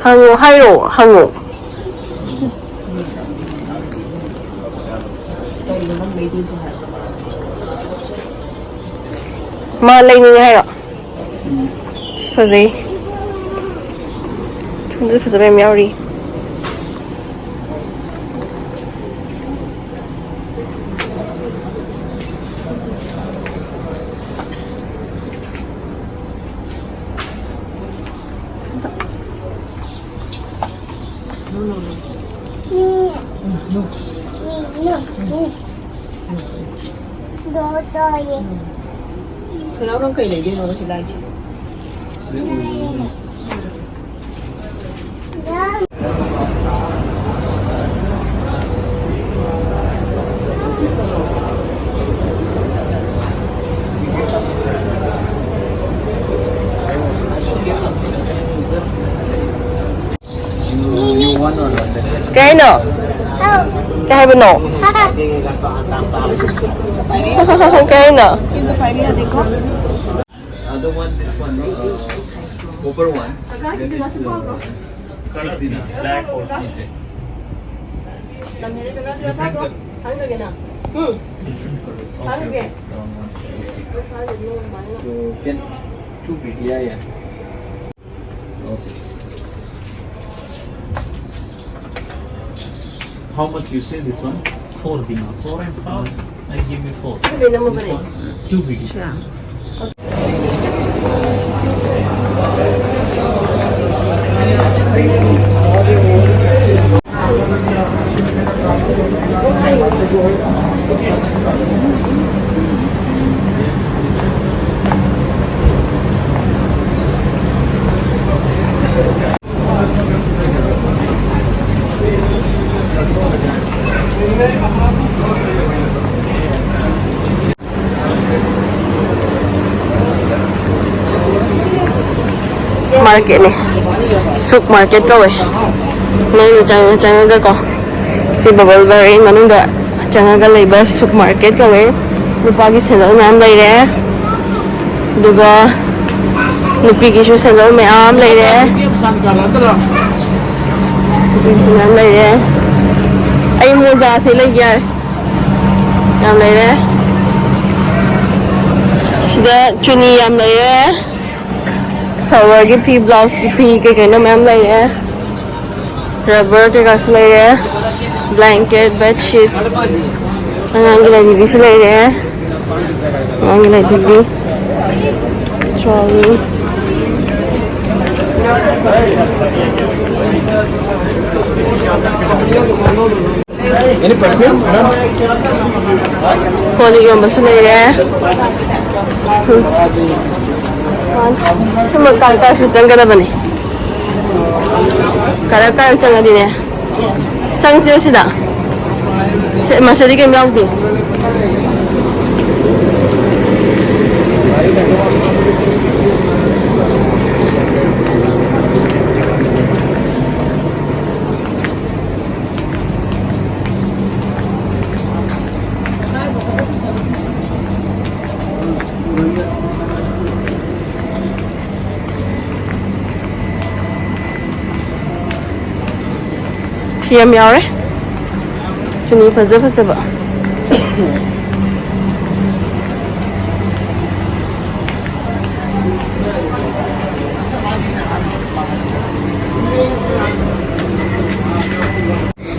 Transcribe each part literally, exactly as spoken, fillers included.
ꯍꯪꯉꯣ ꯍꯥꯏꯔꯣ, ꯍꯪꯉꯣ꯫ ꯃꯥ ꯂꯩꯅꯤꯡꯉꯦ ꯍꯥꯏꯔꯣ? ꯑꯁ, ꯐꯖꯩ꯫ ꯐꯖ ꯐꯖꯕ ꯌꯥꯝ ꯌꯥꯎꯔꯤ꯫ ꯈꯅꯥꯎ ꯅꯪ ꯀꯩ ꯂꯩꯗꯣꯏꯅꯣ ꯉꯁꯤ ꯂꯥꯛꯏꯁꯦ? ꯀꯩ ꯍꯥꯏꯅꯣ? ꯀꯩ ꯍꯥꯏꯕꯅꯣ? ꯀꯩ ꯍꯥꯏꯅꯣ? Other one, this one, uh, copper one. That is, uh, sixteen. Black or sixteen. Different color. Um. Different color. Okay, okay. Brown one. So, can two be? Yeah, yeah. Okay. How much you say this one? Four dinar. Four and half. I give you four. This one, two big. Market ꯅꯦ꯫ Souq market ꯀꯧꯋꯦ꯫ ꯅꯣꯏꯅ ꯆꯪꯉ-, ꯆꯪꯉꯒꯀꯣ꯫ ꯁꯤ Babal Baring ꯃꯅꯨꯡꯗ ꯆꯪꯉꯒ ꯂꯩꯕ souq market ꯀꯧꯋꯦ꯫ ꯅꯨꯄꯥꯒꯤ sandal ꯃꯌꯥꯝ ꯂꯩꯔꯦ꯫ ꯑꯗꯨꯒ ꯅꯨꯄꯤꯒꯤꯁꯨ ꯁꯦꯟꯗꯜ ꯃꯌꯥꯝ ꯂꯩꯔꯦ꯫ ꯅꯨꯄꯤꯒꯤꯁꯨ ꯃꯌꯥꯝ ꯂꯩꯔꯦ꯫ ꯑꯩ ꯃꯣꯖꯥꯁꯦ ꯂꯩꯒꯦ ꯌꯥꯔꯦ꯫ ꯌꯥꯝ ꯂꯩꯔꯦ꯫ ꯁꯤꯗ ꯆꯨꯅꯤ ꯌꯥꯝ ꯂꯩꯔꯦ꯫ ꯁꯜꯋꯥꯔꯒꯤ ꯐꯤ, ꯕ꯭ꯂꯥꯎꯁꯀꯤ ꯐꯤ, ꯀꯩ ꯀꯩꯅꯣ ꯃꯌꯥꯝ ꯂꯩꯔꯦ꯫ ꯔꯕꯔ ꯀꯩꯀꯥꯁꯨ ꯂꯩꯔꯦ꯫ ꯕ꯭ꯂꯦꯡꯀꯦꯠ, ꯕꯦꯗꯁꯤꯠꯁ, ꯑꯉꯥꯡꯒꯤ ꯂꯥꯏꯙꯤꯕꯤꯁꯨ ꯂꯩꯔꯦ꯫ ꯑꯉꯥꯡꯒꯤ ꯂꯥꯏꯙꯤꯕꯤ, ꯇ꯭ꯔꯣꯂꯤ꯫ ꯀꯣꯜ ꯂꯤꯛ ꯌꯣꯟꯕꯁꯨ ꯂꯩꯔꯦ꯫ ꯎꯝ꯫ ꯁꯨꯝꯕ ꯀꯥꯏ ꯀꯥꯏꯁꯨ ꯆꯪꯒꯗꯕꯅꯤ꯫ ꯀꯔꯥꯏ ꯀꯥꯏ ꯆꯪꯉꯗꯤꯅꯦ? ꯆꯪꯁꯤꯔꯣ ꯁꯤꯗ? ꯁꯤ, ꯃꯁꯤꯗꯤ ꯀꯩꯝ ꯌꯥꯎꯗꯦ꯫ ꯐꯤ ꯌꯥꯝ ꯌꯥꯎꯔꯦ꯫ ꯆꯨꯅꯤ ꯐꯖ ꯐꯖꯕ꯫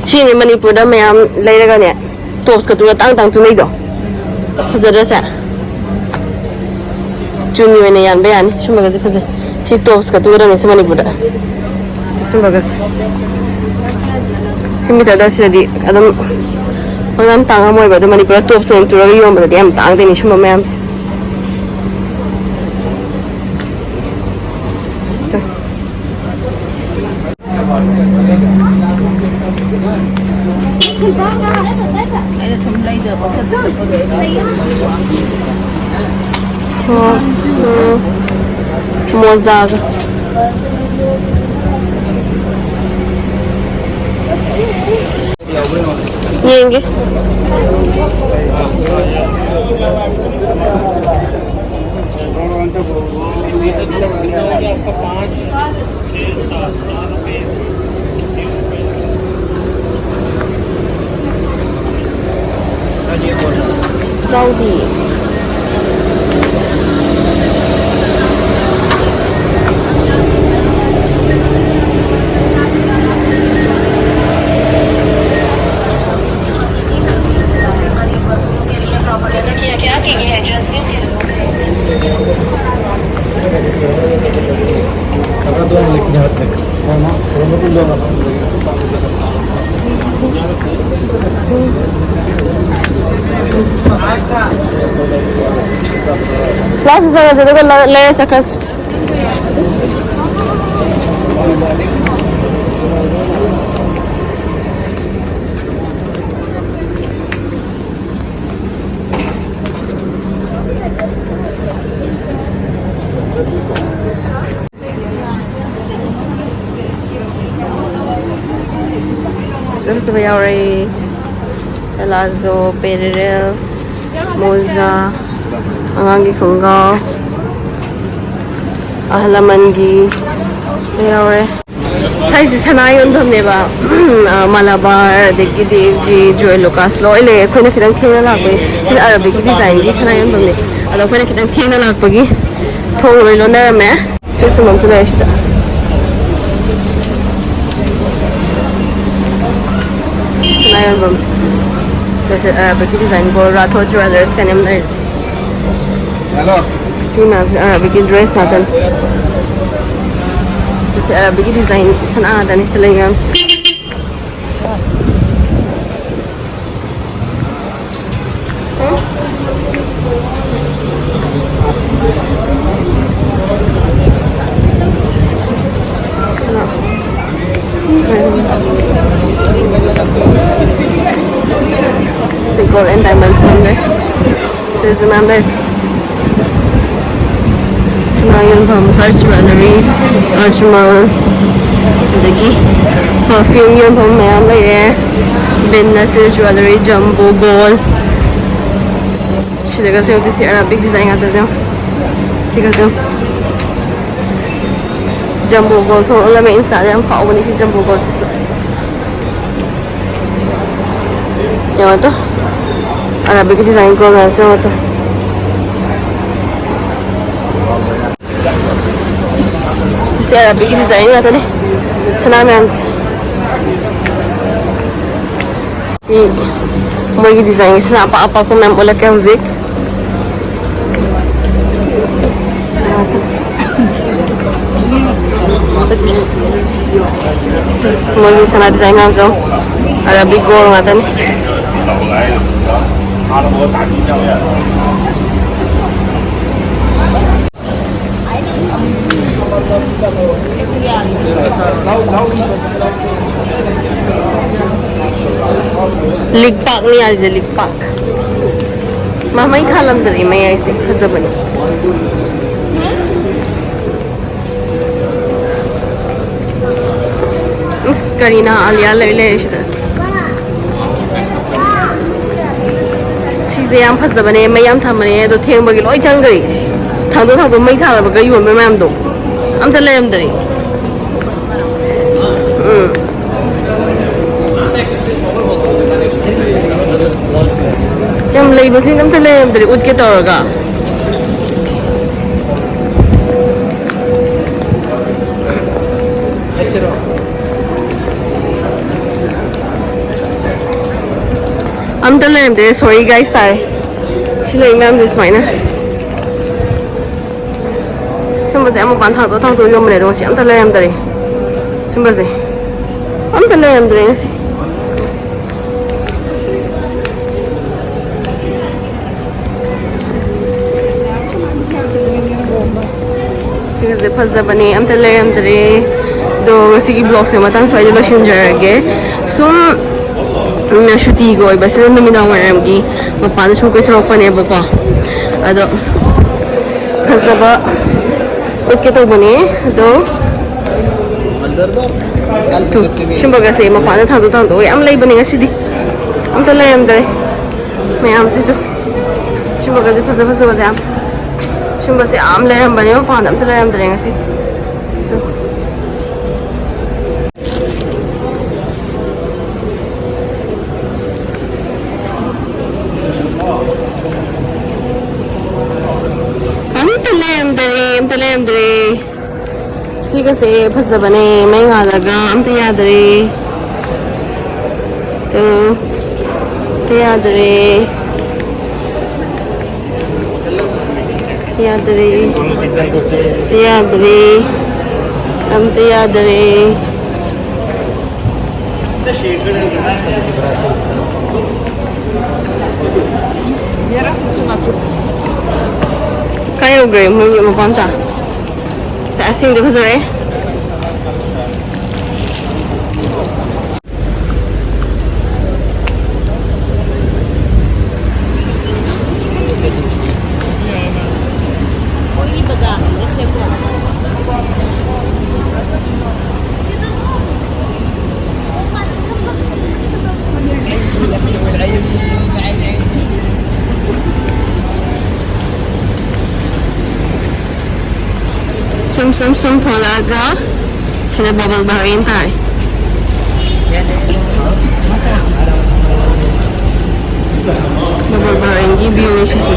ꯁꯤꯅꯤ ꯃꯅꯤꯄꯨꯔꯗ ꯃꯌꯥꯝ ꯂꯩꯔꯒꯅꯦ, ꯇꯣꯞꯁꯀ ꯇꯨꯒ ꯇꯥꯡ ꯇꯥꯡ ꯇꯨꯅꯩꯗꯣ꯫ ꯐꯖꯗ꯭ꯔꯁꯦ? ꯆꯨꯅꯤ ꯑꯣꯏꯅ ꯌꯥꯟꯕ ꯌꯥꯅꯤ꯫ ꯁꯨꯝꯕꯒꯁꯦ ꯐꯖꯩ꯫ ꯁꯤ ꯇꯣꯞꯁꯀ ꯇꯨꯒꯗꯕꯅꯤ ꯁꯤ ꯃꯅꯤꯄꯨꯔꯗ꯫ ꯁꯨꯝꯕꯒꯁꯦ꯫ ꯁꯤ ꯃꯤꯇꯔꯗ ꯁꯤꯗꯗꯤ ꯑꯗꯨꯝ ꯄꯪꯇꯥꯡ ꯇꯥꯡꯉꯝꯃꯣꯏꯕ꯫ ꯑꯗꯣ ꯃꯅꯤꯄꯨꯔꯗ ꯇꯣꯞꯁ ꯑꯣꯏꯅ ꯇꯨꯔꯒ ꯌꯣꯟꯕꯗꯗꯤ ꯌꯥꯝ ꯇꯥꯡꯗꯣꯏꯅꯤ ꯁꯨꯝꯕ ꯃꯌꯥꯝꯁꯦ꯫ ꯑꯩꯅ ꯁꯨꯝ ꯂꯩꯗꯕ ꯈꯣꯠꯇꯕ ꯆꯠꯄꯒꯤ ꯑꯩꯅ ꯑꯣ, ꯎꯝ꯫ ꯃꯣꯖꯥꯒ꯫ ꯌꯦꯡꯒꯦ꯫ Last is another letter checkers. ꯐꯖ ꯐꯖꯕ ꯌꯥꯎꯔꯛꯏ꯫ ꯄꯦꯂꯥꯖꯣ, ꯄꯦꯔꯦꯔꯦꯜ, ꯃꯣꯖꯥ, ꯑꯉꯥꯡꯒꯤ ꯈꯣꯡꯒ꯭ꯔꯥꯎ, ꯑꯍꯜ ꯂꯃꯟꯒꯤ ꯂꯣꯏ ꯌꯥꯎꯔꯦ꯫ ꯁ꯭ꯋꯥꯏꯁꯦ ꯁꯅꯥ ꯌꯣꯟꯐꯝꯅꯦꯕ꯫ ꯃꯥꯂꯥꯕꯥꯔ, ꯑꯗꯒꯤꯗꯤ ꯖꯤ ꯖꯣꯏ ꯂꯨꯀꯥꯁ ꯂꯣꯏ ꯂꯩ꯫ ꯑꯩꯈꯣꯏꯅ ꯈꯤꯇꯪ ꯊꯦꯡꯅ ꯂꯥꯛꯄꯒꯤ, ꯁꯤꯅ ꯑꯔꯕꯤꯛꯀꯤ ꯗꯤꯖꯥꯏꯟꯒꯤ ꯁꯅꯥ ꯌꯣꯟꯐꯝꯅꯦ꯫ ꯑꯗꯣ ꯑꯩꯈꯣꯏꯅ ꯈꯤꯇꯪ ꯊꯦꯡꯅ ꯂꯥꯛꯄꯒꯤ ꯊꯣꯡ ꯂꯣꯏ ꯂꯣꯟꯅꯔꯝꯃꯦ꯫ ꯁꯤ ꯁꯨꯝ ꯑꯃꯁꯨ ꯂꯩꯔꯦ ꯁꯤꯗ꯫ ꯁꯅꯥ ꯌꯣꯟꯐꯝ꯫ ꯑꯔꯕꯤꯛꯀꯤ ꯗꯤꯖꯥꯏꯟ ꯒꯣꯜ ꯔꯥꯊꯣ ꯖꯨꯋꯦꯂꯔꯁ ꯀꯥꯏꯅ ꯑꯃ ꯂꯩꯔꯦ꯫ ꯁꯤ ꯃꯌꯥꯝꯁꯦ ꯑꯔꯕꯤꯛꯀꯤ ꯗ꯭ꯔꯦꯁ ꯉꯥꯛꯇꯅꯤ꯫ ꯁꯤ ꯑꯔꯕꯤꯛꯀꯤ ꯗꯤꯖꯥꯏꯟ ꯁꯅꯥ ꯉꯥꯛꯇꯅꯤ ꯁꯤ ꯂꯩ ꯃꯌꯥꯝꯁꯦ꯫ Gold and diamonds number. ꯁꯤꯗꯁꯨ ꯃꯌꯥꯝ ꯂꯩꯔꯦ꯫ ꯁꯅꯥ ꯌꯣꯟꯐꯝ, ꯍꯔꯁ ꯖꯨꯋꯦꯂꯔꯤ, ꯑꯖꯃꯜ, ꯑꯗꯒꯤ ꯄꯔꯐ꯭ꯌꯨꯝ ꯌꯣꯟꯐꯝ ꯃꯌꯥꯝ ꯂꯩꯔꯦ꯫ ꯕꯤꯟ ꯅꯁꯤꯔ ꯖꯨꯋꯦꯂꯔꯤ, ꯖꯝꯕꯣ ꯒꯣꯜ꯫ ꯁꯤꯗꯒꯁꯦ ꯌꯦꯡꯉꯨ, ꯁꯤ ꯑꯔꯥꯕꯤꯛ ꯗꯤꯖꯥꯏꯟ ꯉꯥꯛꯇꯁꯦ ꯌꯦꯡꯉꯨ꯫ ꯁꯤꯒꯁꯦ ꯌꯦꯡꯉꯨ꯫ Jumbo gold ꯊꯣꯛꯂꯝꯃꯦ, Insta ꯗ ꯌꯥꯝ ꯐꯥꯎꯕꯅꯤ ꯁꯤ jumbo gold ꯁꯤꯁꯨ꯫ ꯌꯦꯡꯉꯣ ꯇꯨ, Arabic design gold ꯃꯌꯥꯝꯁꯦ ꯌꯦꯡꯉꯣ ꯇꯨ꯫ ꯁꯤ Arabic ꯀꯤ design ꯉꯥꯛꯇꯅꯦ ꯁꯅꯥ ꯃꯌꯥꯝꯁꯦ꯫ ꯁꯤ ꯃꯣꯏꯒꯤ design ꯒꯤ ꯁꯅꯥ ꯑꯄꯥꯛ ꯑꯄꯥꯛꯄ ꯃꯌꯥꯝ ꯎꯠꯂꯛꯀꯦ ꯍꯧꯖꯤꯛ꯫ ꯃꯣꯏꯒꯤ ꯁꯅꯥ design ꯃꯌꯥꯝꯁꯦ Arabic gold ꯉꯥꯛꯇꯅꯤ꯫ ꯂꯤꯛꯄꯥꯛꯅꯤ ꯍꯥꯏꯁꯦ, ꯂꯤꯛꯄꯥꯛ꯫ ꯃꯥ ꯃꯩ ꯊꯥꯜꯂꯝꯗ꯭ꯔꯗꯤ ꯃꯌꯥꯏꯁꯦ ꯐꯖꯕꯅꯤ꯫ ꯏꯁ, ꯀꯔꯤꯅ ꯑꯥꯂꯤꯌꯥ ꯂꯩ ꯂꯩꯔꯤꯁꯤꯗ꯫ ꯁꯤꯁꯦ ꯌꯥꯝ ꯐꯖꯕꯅꯦ, ꯃꯩ ꯌꯥꯝ ꯊꯝꯕꯅꯦ, ꯑꯗꯣ ꯊꯦꯡꯕꯒꯤ ꯂꯣꯏ ꯆꯪꯈ꯭ꯔꯦ꯫ ꯊꯥꯡꯗꯣꯛ ꯊꯥꯡꯗꯣꯛ ꯃꯩ ꯊꯥꯜꯂꯕꯒ ꯌꯣꯟꯕ ꯃꯌꯥꯝꯗꯣ ꯑꯝꯇ ꯂꯩꯔꯝꯗ꯭ꯔꯦ꯫ ꯎꯝ꯫ ꯌꯥꯝ ꯂꯩꯕꯁꯤꯡ ꯑꯝꯇ ꯂꯩꯔꯝꯗ꯭ꯔꯦ, ꯎꯠꯀꯦ ꯇꯧꯔꯒ꯫ ꯑꯝꯇ ꯂꯩꯔꯝꯗꯦ, sorry guys ꯇꯥꯔꯦ꯫ ꯁꯤ ꯂꯩ ꯃꯌꯥꯝꯁꯦ ꯁꯨꯃꯥꯏꯅ꯫ ꯁꯨꯝꯕꯁꯦ ꯑꯃꯨꯛ ꯄꯥꯟ ꯊꯥꯡꯗꯣꯛ ꯊꯥꯡꯗꯣꯛ ꯌꯣꯟꯕꯅꯦ, ꯑꯗꯣ ꯉꯁꯤ ꯑꯝꯇ ꯂꯩꯔꯝꯗꯔꯦ꯫ ꯁꯨꯝꯕꯁꯦ ꯑꯝꯇ ꯂꯩꯔꯝꯗ꯭ꯔꯦ ꯉꯁꯤ꯫ ꯁꯤꯒꯁꯦ ꯐꯖꯕꯅꯦ, ꯑꯝꯇ ꯂꯩꯔꯝꯗ꯭ꯔꯦ꯫ ꯑꯗꯣ ꯉꯁꯤꯒꯤ vlog ꯁꯦ ꯃꯇꯥꯡ ꯁ꯭ꯋꯥꯏꯗ ꯂꯣꯏꯁꯤꯟꯖꯔꯒꯦ꯫ ꯁꯨꯝ ꯎꯝ, ꯁꯨꯇꯤꯒ ꯑꯣꯏꯕꯁꯤꯗ ꯅꯨꯃꯤꯗꯥꯡ ꯋꯥꯏꯔꯝꯒꯤ ꯃꯄꯥꯟꯗ ꯁꯨꯝ ꯀꯣꯏꯊꯣꯔꯛꯄꯅꯦꯕꯀꯣ꯫ ꯑꯗꯣ ꯐꯖꯕ ꯎꯠꯀꯦ ꯇꯧꯕꯅꯦ꯫ ꯑꯗꯣ ꯇꯨ, ꯁꯨꯝꯕꯒꯁꯦ ꯃꯄꯥꯟꯗ ꯊꯥꯡꯗꯣꯛ ꯊꯥꯡꯗꯣꯛ ꯌꯥꯝ ꯂꯩꯕꯅꯦ ꯉꯁꯤꯗꯤ꯫ ꯑꯝꯇ ꯂꯩꯔꯝꯗ꯭ꯔꯦ ꯃꯌꯥꯝꯁꯤꯗ꯫ ꯁꯨꯝꯕꯒꯁꯦ ꯐꯖ ꯐꯖꯕꯁꯦ ꯌꯥꯝ, ꯁꯨꯝꯕꯁꯦ ꯌꯥꯝ ꯂꯩꯔꯝꯕꯅꯦ, ꯃꯄꯥꯟꯗ ꯑꯝꯇ ꯂꯩꯔꯝꯗ꯭ꯔꯦ ꯉꯁꯤ꯫ ꯇꯨ꯫ ꯒꯁꯦ ꯐꯖꯕꯅꯦ, ꯃꯩ ꯉꯥꯜꯂꯒ ꯑꯝꯇ ꯌꯥꯗ꯭ꯔꯦ꯫ ꯇꯨ, ꯑꯝꯇ ꯌꯥꯗ꯭ꯔꯦ꯫ ꯌꯥꯗ꯭ꯔꯦ꯫ ꯑꯝꯇ ꯌꯥꯗ꯭ꯔꯦ꯫ ꯑꯝꯇ ꯌꯥꯗ꯭ꯔꯦ꯫ ꯀꯥꯏ ꯌꯧꯒ꯭ꯔꯦ ꯃꯣꯏꯒꯤ ꯃꯄꯥ ꯃꯆꯥ? ꯁꯦ, ꯑꯁꯦꯡꯗꯤ ꯐꯖꯔꯦ꯫ ꯁꯨꯝ ꯁꯨꯝ ꯁꯨꯝ ꯊꯣꯛꯂꯛꯑꯒ ꯁꯤꯗ ꯕꯕꯜ ꯕꯍꯔꯦꯟ ꯇꯥꯔꯦ꯫ ꯕꯕꯜ ꯕꯍꯔꯦꯟꯒꯤ ꯚ꯭ꯌꯨꯅꯤ ꯁꯤꯁꯦ꯫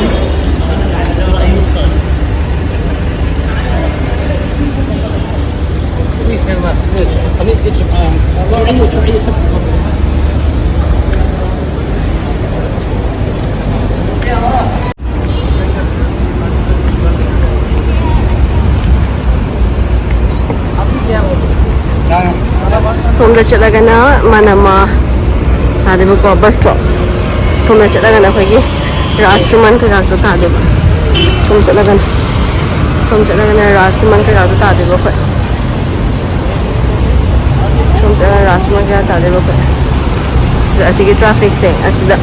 ꯁꯣꯝꯗ ꯆꯠꯂꯒꯅ ꯃꯥꯅꯃꯥ ꯇꯥꯗꯣꯏꯕꯀꯣ, ꯕꯁꯇꯣ꯫ ꯁꯣꯝꯗ ꯆꯠꯂꯒꯅ ꯑꯩꯈꯣꯏꯒꯤ ꯔꯥꯖ ꯁꯨꯃꯟ ꯀꯩꯀꯥꯁꯨ ꯇꯥꯗꯣꯏꯕ꯫ ꯁꯣꯝ ꯆꯠꯂꯒꯅ, ꯁꯣꯝ ꯆꯠꯂꯒꯅ ꯔꯥꯖ ꯁꯨꯃꯟ ꯀꯩꯀꯥꯁꯨ ꯇꯥꯗꯣꯏꯕ ꯑꯩꯈꯣꯏ꯫ ꯁꯣꯝ ꯆꯠꯂꯒ ꯔꯥꯖ ꯁꯨꯃꯟ ꯀꯩꯀꯥ ꯇꯥꯗꯣꯏꯕ ꯑꯩꯈꯣꯏ꯫ ꯁꯤꯗ ꯑꯁꯤꯒꯤ ꯇ꯭ꯔꯥꯐꯤꯛꯁꯦ ꯑꯁꯤꯗ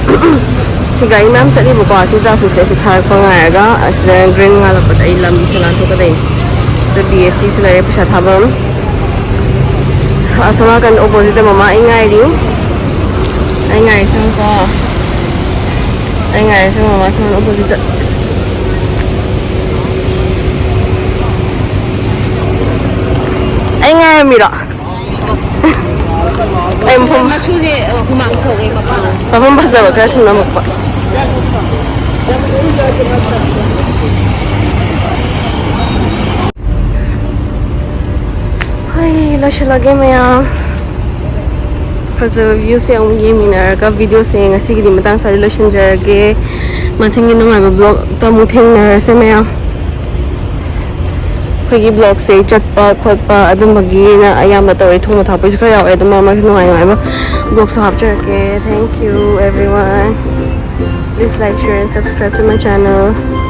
ꯁꯤ ꯒꯥꯔꯤ ꯃꯌꯥꯝ ꯆꯠꯂꯤꯕꯀꯣ꯫ ꯑꯁꯤ ꯇ꯭ꯔꯥꯐꯤꯛꯁꯦ ꯑꯁꯤ ꯊꯥꯔꯛꯄ ꯉꯥꯏꯔꯒ ꯑꯁꯤꯗ ꯒ꯭ꯔꯤꯟ ꯉꯥꯜꯂꯛꯄꯗ ꯑꯩ ꯂꯝꯕꯤꯁꯦ ꯂꯥꯟꯊꯣꯛꯀꯗꯣꯏꯅꯤ꯫ ꯁꯤꯗ ꯕꯤ ꯑꯦꯐ ꯁꯤꯁꯨ ꯂꯩꯔꯦ ꯄꯩꯁꯥ ꯊꯥꯐꯝ꯫ ꯑꯁꯣꯝ ꯅꯥꯀꯟꯗ ꯑꯣꯄꯣꯖꯤꯠꯇ ꯃꯃꯥ ꯑꯩ ꯉꯥꯏꯔꯤ꯫ ꯑꯩ ꯉꯥꯏꯔꯤꯁꯤꯀꯣ꯫ ꯑꯩ ꯉꯥꯏꯔꯤꯁꯤ ꯃꯃꯥ ꯁꯣꯝ ꯑꯣꯄꯣꯖꯤꯠꯇ꯫ ꯑꯩ ꯉꯥꯏꯔꯝꯃꯤꯔꯣ? ꯑꯩ ꯃꯐꯝ ꯃꯆꯨꯁꯦ ꯍꯨꯃꯥꯡ ꯁꯧꯔꯦ ꯃꯄꯥꯟ꯫ ꯃꯐꯝ ꯐꯖꯕ ꯈꯔ ꯁꯨꯝ ꯅꯝꯃꯛꯄ꯫ ꯑꯩ ꯂꯣꯏꯁꯤꯜꯂꯒꯦ ꯃꯌꯥꯝ꯫ ꯐꯖꯕ viewꯁꯦ ꯑꯃꯨꯛ ꯌꯦꯡꯃꯤꯟꯅꯔꯒ videoꯁꯦ ꯉꯁꯤꯒꯤꯗꯤ ꯃꯇꯥꯡ ꯁ꯭ꯋꯥꯏꯗ ꯂꯣꯏꯁꯤꯟꯖꯔꯒꯦ꯫ ꯃꯊꯪꯒꯤ ꯅꯨꯡꯉꯥꯏꯕ vlogꯇ ꯑꯃꯨꯛ ꯊꯦꯡꯅꯔꯁꯦ ꯃꯌꯥꯝ꯫ ꯑꯩꯈꯣꯏꯒꯤ vlogꯁꯦ ꯆꯠꯄ ꯈꯣꯠꯄ ꯑꯗꯨꯝꯕꯒꯤꯅ ꯑꯌꯥꯝꯕ ꯇꯧꯔꯦ꯫ ꯊꯣꯡꯕ ꯊꯥꯛꯄꯒꯤꯁꯨ ꯈꯔ ꯌꯥꯎꯋꯦ, ꯑꯗꯨꯝ ꯃꯔꯛ ꯃꯔꯛꯇ ꯅꯨꯡꯉꯥꯏ ꯅꯨꯡꯉꯥꯏꯕ vlogꯁꯨ ꯍꯥꯞꯆꯔꯛꯀꯦ꯫ Thank you everyone. Please like, share and subscribe to my channel.